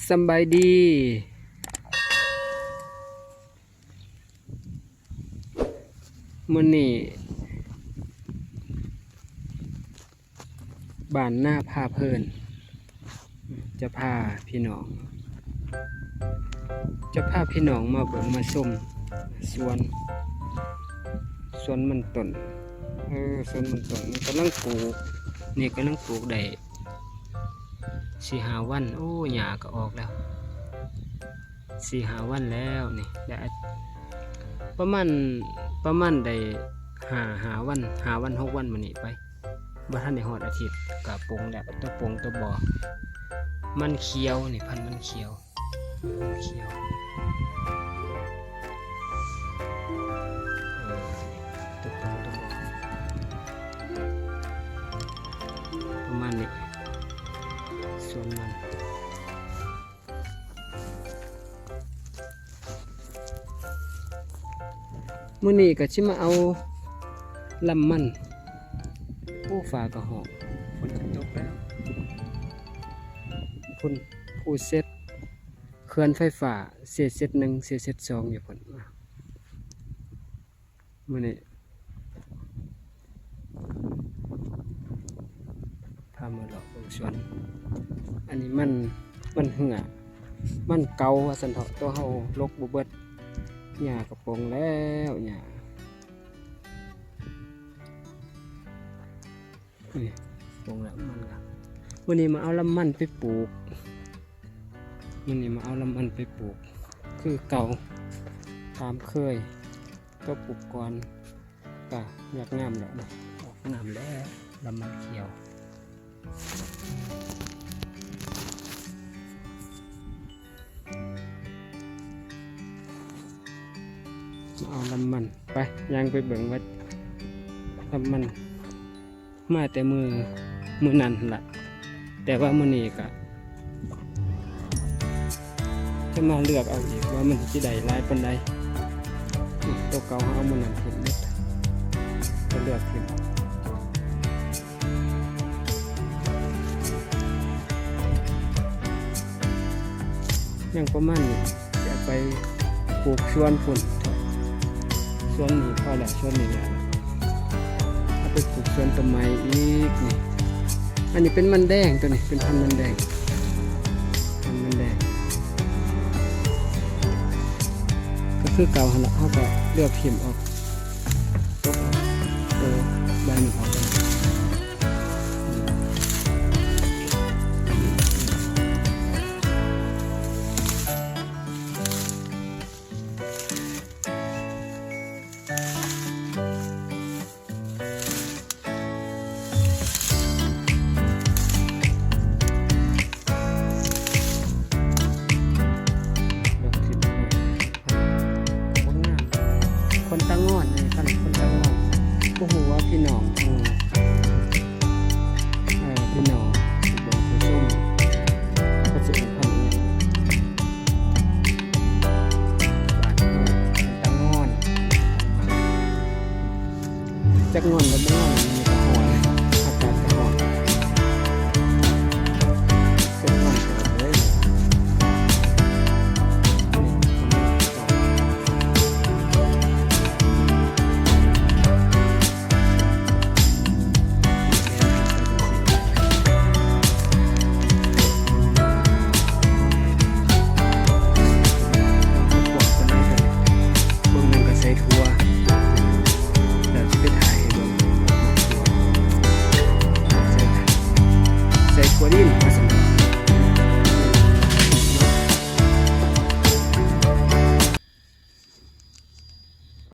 ສຳບາຍດີ ມື້ນີ້ບ້ານນາພາເພີນ ຈະພາພີ່ນ້ອງ ຈະພາພີ່ນ້ອງມາເບິ່ງມາຊົມສວນ ສວນມັນຕົ້ນ ເອີ ສວນມັນຕົ້ນ ກຳລັງປູກ ນີ້ກຳລັງປູກໄດ້ສີ່ຫ້າວັນ ໂອ້ ຫຍ້າກໍອອກແລ້ວ ສີ່ຫ້າວັນແລ້ວນີ້ ໄດ້ອາ ປະມານ ປະມານໄດ້ຫ້າ ຫ້າວັນ ຫ້າວັນ ຫົກວັນ ມານີ້ໄປ ບໍ່ທັນໄດ້ຮອດອາທິດ ກະປົງແລ້ວ ຕົວປົງຕົວບໍ່ ມັນຂຽວນີ້ ພັນມັນຂຽວ ມັນຂຽວ ເອີ ຕົວປົງຕົວບໍ່ ປະມານນີ້ ສວນມັນ ມື້ນີ້ກໍຊິມາເອົາລຳມັນ ໂອ້ ຟ້າກໍຮ້ອງ ຝົນຈະຕົກແລ້ວ ພຸ້ນ ພູເຊັດ ເຂື່ອນໄຟຟ້າເຊເຊັດໜຶ່ງ ເຊເຊັດສອງ ຢູ່ພຸ້ນ ມື້ນີ້ ພາມາເລາະເບິ່ງສວນ ອັນນີ້ມັນ ມັນເຫື່ອ ມັນເກົ່າວ່າຊັ້ນເຖາະ ຕົວເຮົາລົກບໍ່ເບິດ ຫຍ້າກໍປົງແລ້ວ ຫຍ້າ ນີ້ ປົງແລ້ວມັນກໍ ມື້ນີ້ມາເອົາລຳມັນໄປປູກ ມື້ນີ້ມາເອົາລຳມັນໄປປູກ ຄືເກົ່າ ຕາມເຄີຍ ຕົວປູກກ່ອນ ກະຢາກງາມແລ້ວນະ ອອກງາມແລ້ວ ລຳມັນຂຽວ ເອົາລຳມັນ ໄປ ຍ່າງໄປເບິ່ງວ່າລຳມັນ ມາແຕ່ມື້ ມື້ນັ້ນຫັ້ນລະ ແຕ່ວ່າມື້ນີ້ກະຈະມາເລືອກເອົາອີກວ່າມັນຊິໄດ້ຫຼາຍປານໃດ ຕົວເກົ່າເຮົາເອົາມື້ນັ້ນຖິ້ມໝົດ ກໍເລືອກຖິ້ມ ຍັງປະມານນີ້ ຊິເອົາໄປປູກສວນພຸ້ນ ສວນນີ້ພໍແລ້ວ ສວນນີ້ແລ້ວ ເອົາໄປປູກສວນຕົ້ນໄມ້ອີກນີ້ ອັນນີ້ເປັນມັນແດງ ຕົວນີ້ເປັນພັນມັນແດງ ພັນມັນແດງ ກໍຄືເກົ່າຫັ້ນລະ ເຮົາກໍເລືອກຖິ້ມອອກ ຕົກເອົາ ເອີ ໃບມັນອອກ